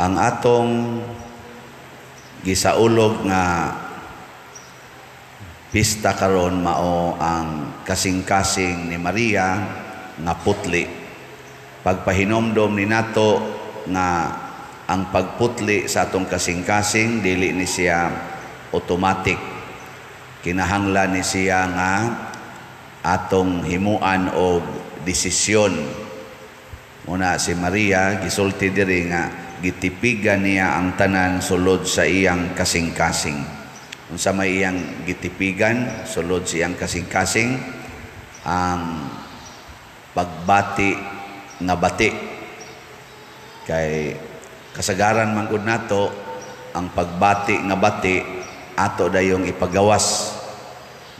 Ang atong gisaulog nga pista karon mao ang kasing-kasing ni Maria nga putli. Pagpahinomdom ni nato nga ang pagputli sa atong kasing-kasing dili ni siya automatic. Kinahanglan ni siya nga atong himuan og desisyon. Muna si Maria gisulti diri nga gitipigan niya ang tanan sulod sa iyang kasing-kasing. Unsa may iyang gitipigan sulod sa iyang kasing-kasing? Ang pagbati nga bati. Kay kasagaran man gud nato ang pagbati nga bati ato dayong ipagawas.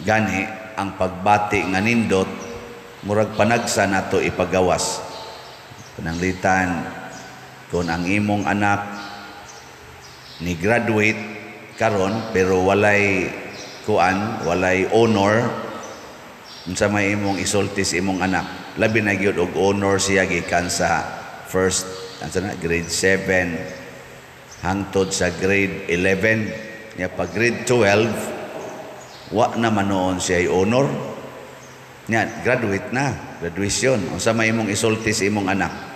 Gani ang pagbati nga nindot murag panagsa nato ipagawas. Pananglitan kung ang imong anak ni graduate karon pero walay kuan, walay honor, unsa may imong isulti sa imong anak? Labi na gyud og honor siya gikan sa first, unsa na, grade 7 hangtod sa grade 11. Nya pag grade 12 wa na man noon siya honor. Nya graduate na, graduation. Unsa may imong isulti sa imong anak?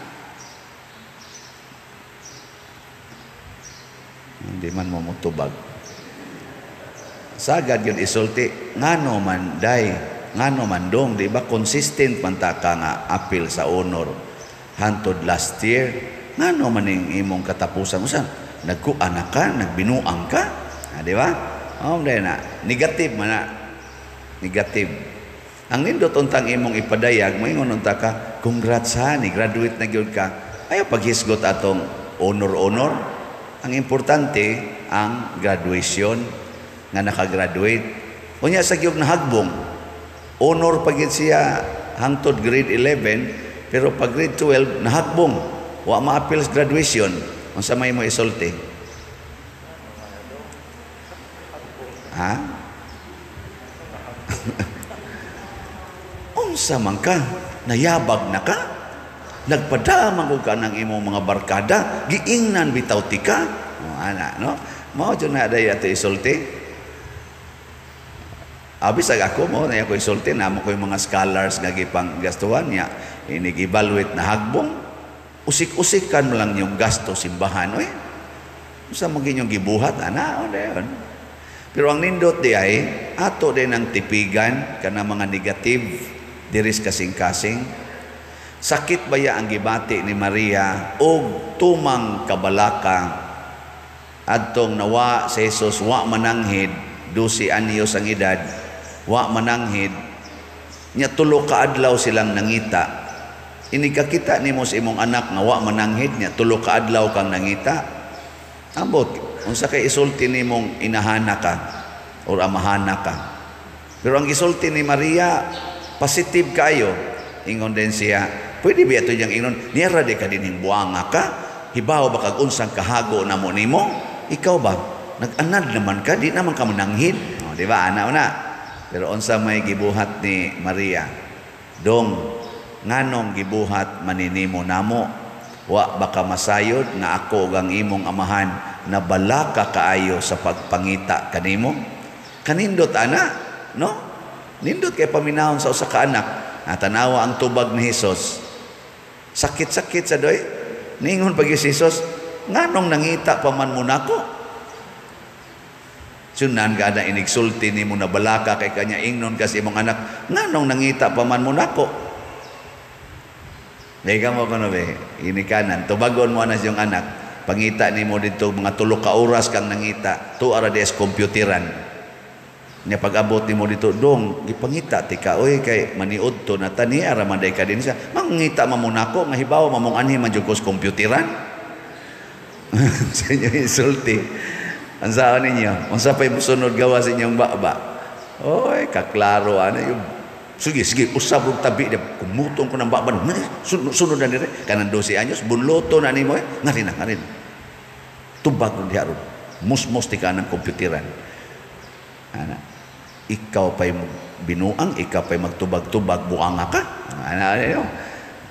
Hindi man mo motubag. Sagad yun isulti, ngano man day, ngano man dong, di ba consistent man ta ka nga apil sa honor hantod last year, ngano man ning imong katapusan? Usan nagkuan ka, nagbinuang ka, ah, di ba? Oh, day na, negative man na, negative. Ang nindot untang imong ipadayag, moingon unta ka, congrats ha, ni graduate na gyud ka. Ayaw paghisgot atong honor-honor. Ang importante ang graduation, nga nakagraduate. Unya sa gyud nahagbong, honor pa gyud siya hangtod grade 11, pero pag grade 12 nahagbong, wa maapil sa graduation. Unsa may mo isulti? Ha? Unsa man ka? Nayabag na ka? Nagpadamang og ka ng imong mga barkada, giingnan bitaw ti ka. O, ana, no? Mao jud na day ato isulti. Abisag ako mo na ako isulti namo ko yung mga scholars nga gipang gastuhan niya inig-evaluate na hagbong, usik-usik kan mo lang yung gasto simbahan oy. Unsa man ginyong gibuhat ana o dayon. Pero ang nindot di ay ato din ang tipigan kana mga negative diris kasing-kasing. Sakit baya ang gibati ni Maria og tumang kabalaka adtong nawa si Jesus wa mananghid, 12 anyos ang edad, wa mananghid nya tulo ka adlaw silang nangita. Inikakita nimo sa imong anak nga wa mananghid nya tulo ka adlaw kang nangita. Ambot unsa kay isulti nimong inahana ka or amahana ka? Pero ang isulti ni Maria positive kayo. Ingon din siya, pwede ba ito niyang ingon, niyara di ka dinhing buanga ka, hibaw ba kag unsang kahago na mo nimo? Ikaw ba nag-anad naman ka, di naman ka mananghid. O, di ba ana una? Pero unsa may gibuhat ni Maria? Dong, nganong gibuhat maninimo namo? Wa baka masayod nga ako ug ang imong amahan na balaka kaayo sa pagpangita kanimo? Kanindot ana, no? Nindot kay paminahon sa usa ka anak. Natanawa ang tubag ni Hesus. Sakit-sakit sa doy. Ningon pag si Hesus, nganong nangita pa man mo nako? Sunan ka na inigsulti ni mo na balaka kay kanya ingnon kasi imong anak, nganong nangita pa man mo nako? Dahil mo kuno be, inikanan, tubagon mo na siyong anak, pangita ni mo dito mga tulo ka oras kang nangita, 2 hours des computeran. Nya pag-abot nimo dito, dong, gipangita ti ka, oy, kay maniud to na tani, ara man day ka din siya. Mangita man mo nako, nga hibaw mamong anhi man jud ko sa computeran. Sa inyo insulti. Ang saan ninyo? Unsa pa'y musunod gawa sa inyong baba? Oy, kaklaro ana yung sige, sige, usab og tabi niya. Kumutong ko ng baba. Sunod, sunod na dire. Kanang 12 anyos, bunloto na nimo eh. Ngari na, ngari na. Tubag nun diha ron. Musmos ti ka ng komputeran. Ana, ikaw pa'y binuang, ikaw pa'y magtubag-tubag, buanga ka. Ana, ano yun?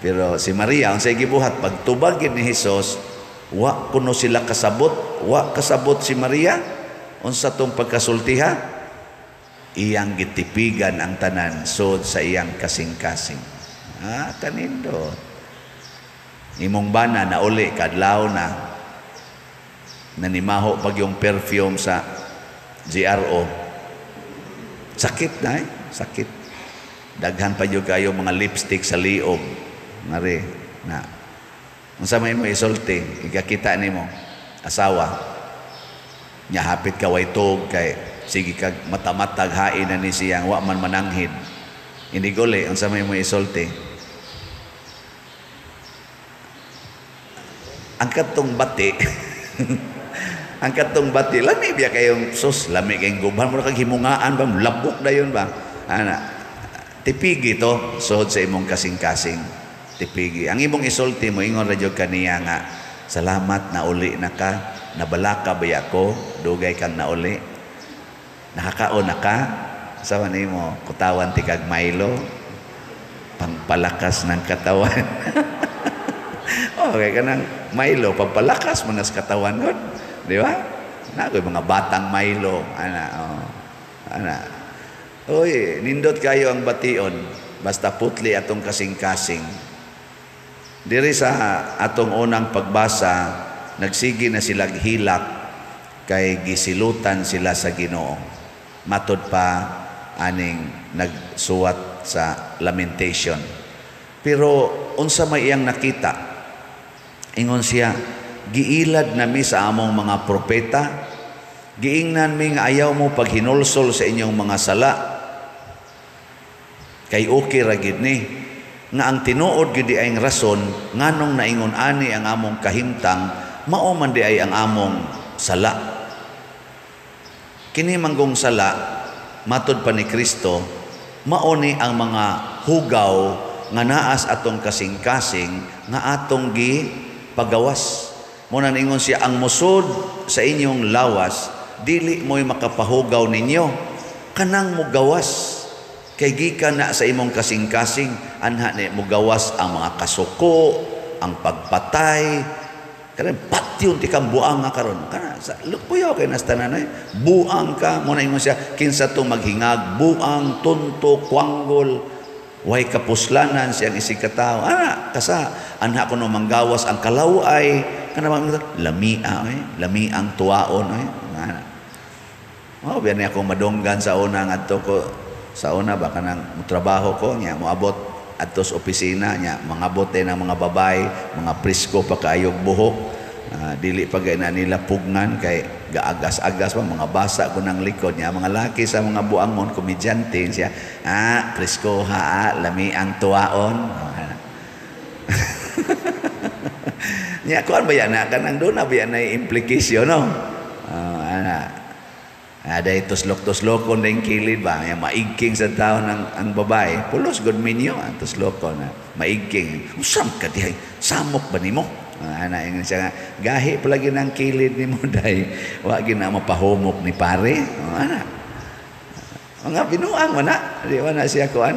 Pero si Maria, ang sa gibuhat, pagtubag ni Jesus, Wa kuno sila kasabot, wa kasabot si Maria unsa tong pagkasultiha. Iyang gitipigan ang tanan sud sa iyang kasing-kasing. Ah, kanindot. Imong bana na uli kadlaw na nanimaho pag yung perfume sa GRO. Sakit na eh, sakit. Daghan pa jud kayo mga lipstick sa liog. Ngari na. Unsa may mo isulti, igakita nimo asawa. Nya hapit ka way tuog kay sige kag mata-matag hain na ni siyang wa man mananghid. Iniguli, unsa may mo isulti? Ang katong bati, ang katong bati, lami biya kayong sus, lami kayong gubhan, mura kag himungaan ba, labok dayon ba? Ana, tipigi to, suod sa imong kasing-kasing. Tipigi. Ang imong isulti mo, ingon ra jud kaniya nga, salamat na uli na ka, nabalaka ba ako, dugay kang nauli, nakakaon na ka, sa nimo, kutawan ti kag Milo, pangpalakas ng katawan. Okay, kanang Milo, pampalakas man nas katawan god, di ba? Na koy mga batang Milo, ana, oh. Ana. Oy, nindot kayo ang bation, basta putli atong kasing-kasing. Diri sa atong unang pagbasa, nagsige na sila hilak kay gisilutan sila sa Ginoo. Matod pa aning nagsuwat sa Lamentation. Pero unsa may iyang nakita? Ingon siya, giilad nami sa among mga propeta, giingnan mi nga ayaw mo paghinulsol sa inyong mga sala. Kay okay ra gid ni nga ang tinuod gid ay rason nganong naingon ani ang among kahimtang, mao man di ay ang among sala. Kini manggong sala, matod pa ni Kristo, mao ni ang mga hugaw nga naas atong kasing-kasing nga atong gi pagawas. Muna ningon siya, ang musod sa inyong lawas dili mo'y makapahugaw ninyo, kanang mugawas kay gikan na sa imong kasing-kasing. Anha ni mugawas ang mga kasuko, ang pagpatay, karon patyon ti kang buang nga karon kana sa lukuyaw kay nas tanan ay buang ka. Muna ingon siya, kinsa to maghingag buang, tunto, kwanggol, way kapuslanan siyang isig katao. Ana kasa anha kuno manggawas ang kalaway kana bang lamia oy, lamiang tuwaon oy. Ana mao biyan ako madunggan sa una ngadto ko sa una ba kanang trabaho ko nya moabot adto sa opisina nya mangabot ng mga babay, mga presko pa kaayog buhok, dili pa gay na nila pugnan kay gaagas-agas pa mga basa ko ng likod niya. Mga laki sa mga buangon komedyante siya, ah presko ha, lami ang tuwaon. Nya kuan ba yan na kanang doon na ba yan na implication no? Ana ada tuslok-tuslokon na yung kilid ba? Yung maigking sa tao ng ang babae. Pulos, good minyo. Ang tuslokon na maigking. Usam ka dihay. Samok ba nimo? Ana, yung siya nga, gahi palagi ng kilid ni mo day. Wa gina mapahumok ni pare. Ana. Mga binuang man na. Di ba na siya kuan?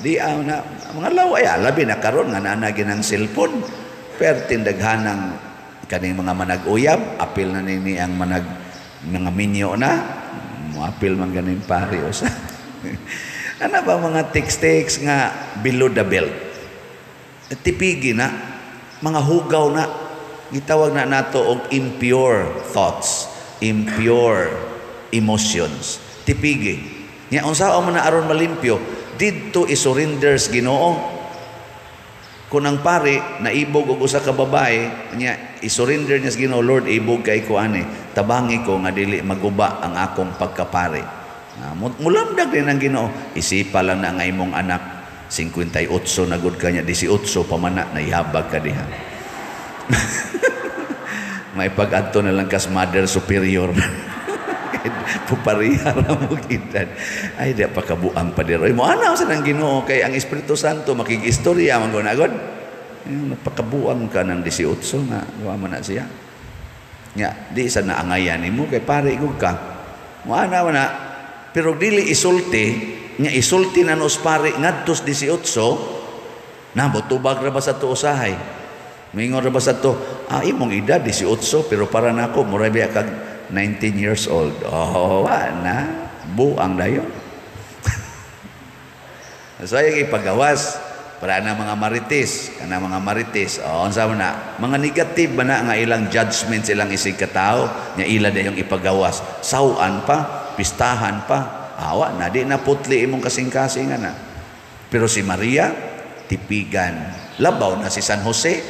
Di na. Mga laway, labi na karon nga naanagi ng cellphone. Pero tindaghanang kaning mga manag-uyab, apil na nini ang manag mga minyo na, muapil man ganin pare usa. Ano ba mga text-text nga below the belt? Tipigi na, mga hugaw na, gitawag na nato og impure thoughts, impure emotions. Tipigi. Nya unsa man na aron malimpyo, didto isurrender sa Ginoo. Kung ang pare naibog og usa ka babae, nya isurrender niya sa Ginoo, Lord, ibog kay ko ani, tabangi ko nga dili maguba ang akong pagkapare. Mulamdag din ang Ginoo. Isipa lang na ang imong anak, 58 na gud kanya, 18 pa man na naihabag ka diha. May pag-adto na lang kas mother superior. Pupariha ra mo gidan. Ay di pa kabuang pader. Oy mo anaw sa nang Ginoo kay ang Espiritu Santo makigistorya man gud agod. Napakabuang ka ng 18 nga wa man na siya. Nya di sa naangayan nimo kay pare gud ka. Mo anaw na pero dili isulti nya isulti na nos pare ngadtos 18 na motubag ra ba sa tuosahay. Mingon ra ba sa to, imong edad 18 pero para nako mura biya kag 19 years old. Oh, wa na buang dayon. So ay ipagawas para na mga marites, kana mga marites. Oh, unsa man na? Mga negative ba na nga ilang judgment silang isig katao, nya ila dayong ipagawas. Sawan pa, pistahan pa. Awa na di na putli imong kasing-kasing ana. Pero si Maria tipigan. Labaw na si San Jose.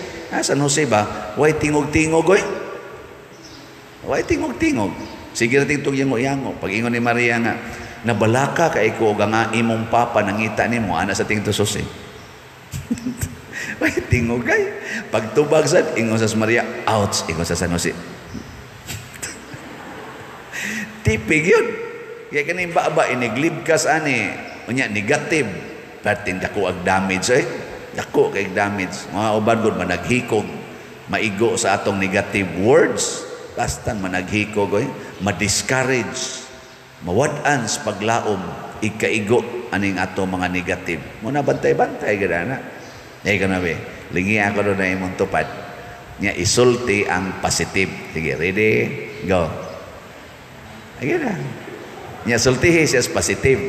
San Jose ba? Way tingog-tingog oy. Way tingog-tingog. Sige ra tingtog yango-yango. Pag ingon ni Maria nga nabalaka kay ko og ang imong papa nangita nimo ana sa tingto Jose. Way tingog kay. Pagtubag sad ingon sa Maria, ouch, ingon sa San Jose. Tipig yun. Kaya kaning baba iniglibkas ani, unya negative, pertin dako ag damage eh. Dako kay damage. Mga uban gud managhikog, maigo sa atong negative words, basta managhikog oy, ma-discourage, mawad-an sa paglaom, ikaigo aning ato mga negative. Muna bantay-bantay gid ana. Ay kanabi, lingi ako do na imong tupad. Nya isulti ang positive. Sige, ready? Go. Ay na. Nya sultihi siya sa positive.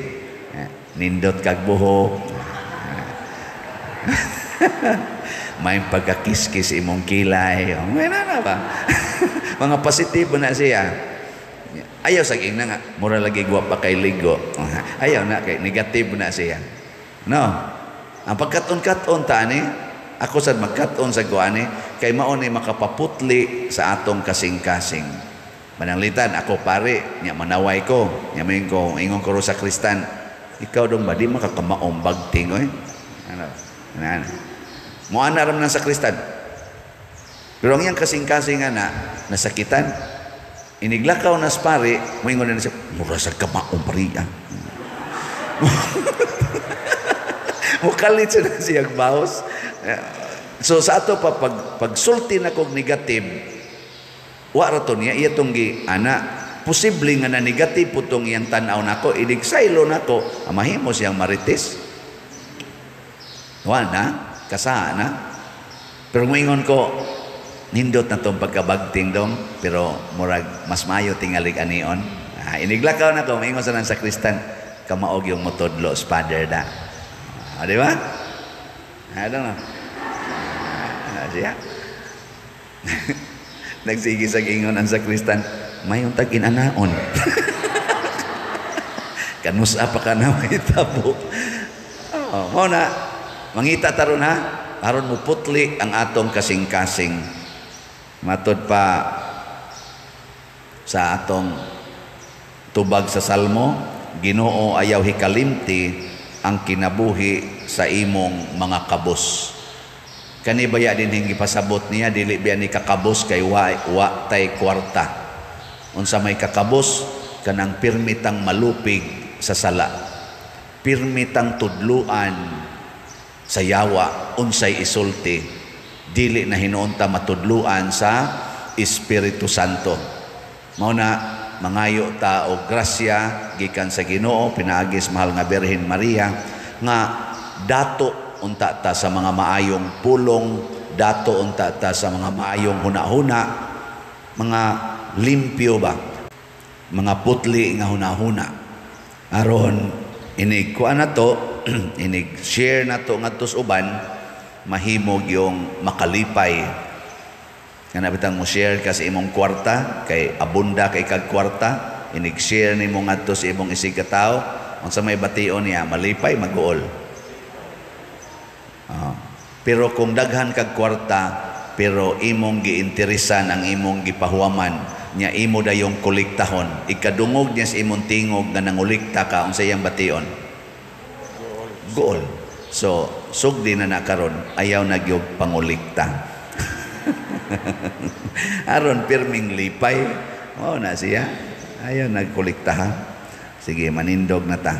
Nindot kag buhok. May pagkakiskis imong kilay. May na ba? Mga positibo na siya. Ayaw sa ingna nga mura lagi gwapa kay ligo. Ayaw na kay negative na siya. No. Ang pagkat-on-kat-on ta ani, ako sad magkat-on sa kuani kay mao ni makapaputli sa atong kasing-kasing. Mananglitan ako pare, nya manaway ko, nya moingon ko, ingon ko sa kristan, ikaw dong ba di makakamaong bagting oy? Ano? Ano? Mo ana ram na sa kristan. Pero ang iyang kasing-kasing nga na nasakitan, iniglakaw na sa pare, moingon na siya, mura sa kamaong pariya. Mukalit siya na siyang baos. So sa ato pa, pagsulti na kog negative, wa ra to niya, iya tong gi, ana, posible nga na negative po tong iyang tanaw nako, inig saylo nako, mahimo siyang marites. Wa na, kasaha na. Pero moingon ko, nindot na tong pagkabagting dong, pero murag mas maayo tingalig anion. Iniglakaw na ko, moingon sa nang sakristan, kamaog yung motodlo, father da. Di ba? I don't know. Siya. Nagsige sa ingon ang sakristan, mayon tag inanaon. Kanusa pa ka na may tabo. Oh, mo na, mangita taron ha, aron mo putli ang atong kasing-kasing. Matod pa sa atong tubag sa Salmo, Ginoo ayaw hikalimti ang kinabuhi sa imong mga kabos. Kani baya din hingi pasabot niya, dili biya ni kakabos kay wa tay kwarta. Unsa may kakabos, kanang pirmitang malupig sa sala. Pirmitang tudluan sa yawa, unsay isulti. Dili na hinuon ta matudluan sa Espiritu Santo. Mao na mangayo ta og grasya gikan sa Ginoo pinaagis mahal nga Birhen Maria nga dato unta ta sa mga maayong pulong, dato unta ta sa mga maayong hunahuna, mga limpyo ba, mga putli nga hunahuna. Aron inig kuan na to, inig share na to ngadto sa uban, mahimog yung makalipay. Nga bitang mo share ka sa imong kwarta, kay abunda kay kag kwarta, inig share nimo ngadto sa imong isig ka tawo, unsa may bation niya, malipay maguol. Pero kung daghan kag kwarta pero imong giinteresan ang imong gipahuwaman nya imo dayong kolektahon, ikadungog niya sa imong tingog nga nangulikta ka, unsa iyang bation? Gool. So sugdi na na karon, ayaw na gyud pangulikta. Aron pirming lipay mao na siya, ayaw nagkolekta ha. Sige, manindog na ta.